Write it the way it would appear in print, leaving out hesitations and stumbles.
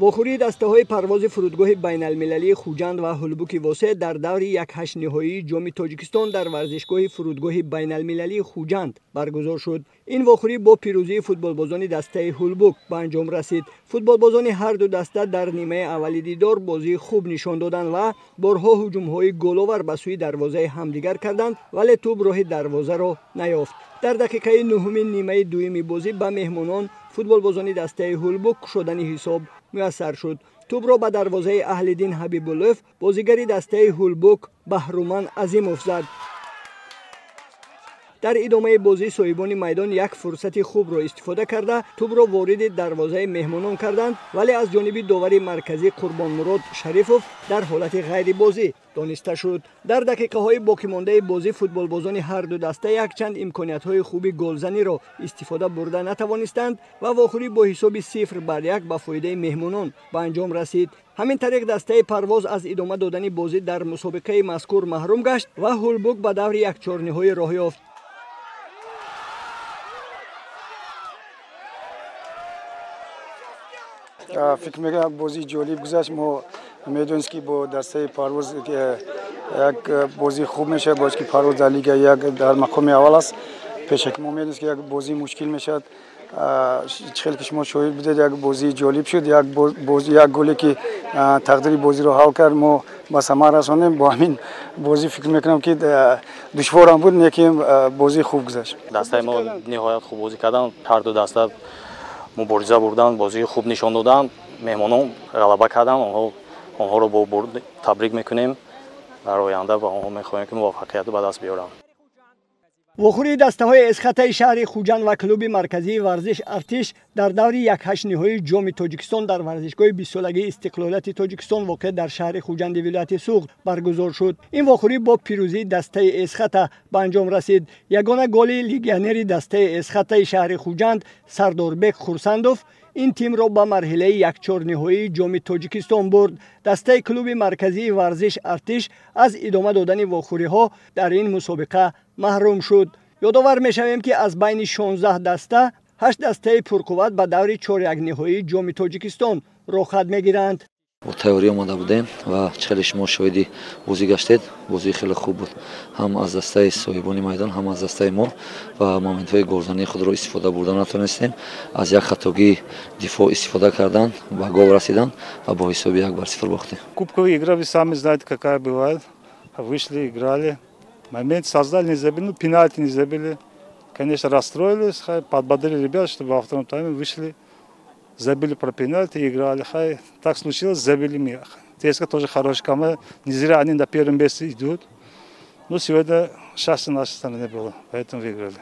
Вохӯрии дастаҳои Парвози фурудгоҳи байналмилалии Хуҷанд ва Ҳулбуки Восе дар даври якҳаштниҳоии Ҷоми Тоҷикистон дар варзишгоҳи фурудгоҳи байналмилалии Хуҷанд баргузор шуд. Ин вохӯрӣ бо пирӯзии футболбозони дастаи Ҳулбук ба анҷом расид. Футболбозони ҳарду даста дар нимаи аввали дидор бозии хуб нишон доданд ва борҳо ҳуҷумҳои головар ба сӯи дарвозаи ҳамдигар карданд, вале тӯб роҳи дарвозаро наёфт. Дар дақиқаи нуҳуми нимаи дуюми бозӣ ба меҳмонон футболбозони дастаи Ҳулбук кушодани ҳисоб муяссар шуд. Тӯбро ба дарвозаи Аҳлиддин Ҳабибуллоев бозигари дастаи Ҳулбук Баҳруман Азимов зад. Дар идомаи бозӣ соҳибони майдон як фурсати хубро истифода карда, тӯбро вориди дарвозаи меҳмонон карданд, вале аз ҷониби довари марказӣ Қурбонмурод Шарифов дар ҳолати ғайрибозӣ дониста шуд. Дар дақиқаҳои боқимондаи бозӣ футболбозони ҳарду даста якчанд имкониятҳои хуби голзаниро истифода бурда натавонистанд ва вохӯрӣ бо ҳисоби 0-1 ба фоидаи меҳмонон ба анҷом расид. Ҳамин тариқ дастаи Парвоз аз идома додани бозӣ дар мусобиқаи мазкур маҳрум гашт ва Ҳулбук ба даври якчорниҳоӣ роҳ ёфт. Фикр мекунам, бозии ҷолиб гузашт. Мо медонем, ки бо дастаи Парвоз як бозии хуб мешавад, боз ки Парвоз дар лига як дар мақоми аввал аст. Пешаки мо медонем, ки як бозии мушкил мешавад. Хеле ки шумо шоҳид будед, як бозии ҷолиб шуд, як бозӣ, як голе ки тақдири бозиро ҳал кард, мо ба самар расонем. Бо ҳамин бозӣ фикр мекунам, ки душворам буд, лекин бозии хуб гузашт. Дастаи мо ниҳоят хуб бозӣ карданд. Ҳарду даста мубориза бурданд, бозии хуб нишон доданд. Меҳмонон ғалаба карданд. Онҳоро бо бурд табрик мекунем. Дар оянда ба онҳо мехоҳем, ки муваффақият ба даст биёранд. Вохӯрии дастаҳои Эсхатаи шаҳри Хуҷанд ва клуби марказии варзиш Артиш дар даври якҳаштниҳоии Ҷоми Тоҷикистон дар варзишгоҳи бистсолагии истиқлолияти Тоҷикистон воқеъ дар шаҳри Хуҷанди вилояти Суғд баргузор шуд. Ин вохӯрӣ бо пирӯзии дастаи Эсхата ба анҷом расид. Ягона голи легионери дастаи Эсхатаи шаҳри Хуҷанд Сардорбек Хурсандов ин тимро ба марҳилаи якчорниҳоии Ҷоми Тоҷикистон бурд. Дастаи клуби марказии варзиш Артиш аз идома додани вохӯриҳо дар ин мусобиқа маҳрум шуд. Ёдовар мешавем, ки аз байни 16 даста ҳашт дастаи пурқувват ба даври чорякниҳоии Ҷоми Тоҷикистон роҳхат мегиранд. Бо тайёрӣ омада будем ва хеле шумо шоҳиди бозӣ гаштед. Бозӣ хеле хуб буд, ҳам аз дастаи соҳибони майдон, ҳам аз дастаи мо, ва моментҳои голзании худро истифода бурда натонистем. Аз як хатогии дифоъ истифода кардан, ба гол расидан ва бо ҳисоби 1-0 бохтем. Кубковая игра, вы сами знаете, какая бывает. Вышли, играли, момент создали, не забили, ну, пенальти не забили. Конечно, расстроились, подбодрили ребят, чтобы во втором тайме вышли, забили про пенальти и играли. Хай, так случилось, забили мы. ЦСКА тоже хорошая команда, не зря они на первом месте идут. Но сегодня счастье нашей стороны было, поэтому выиграли.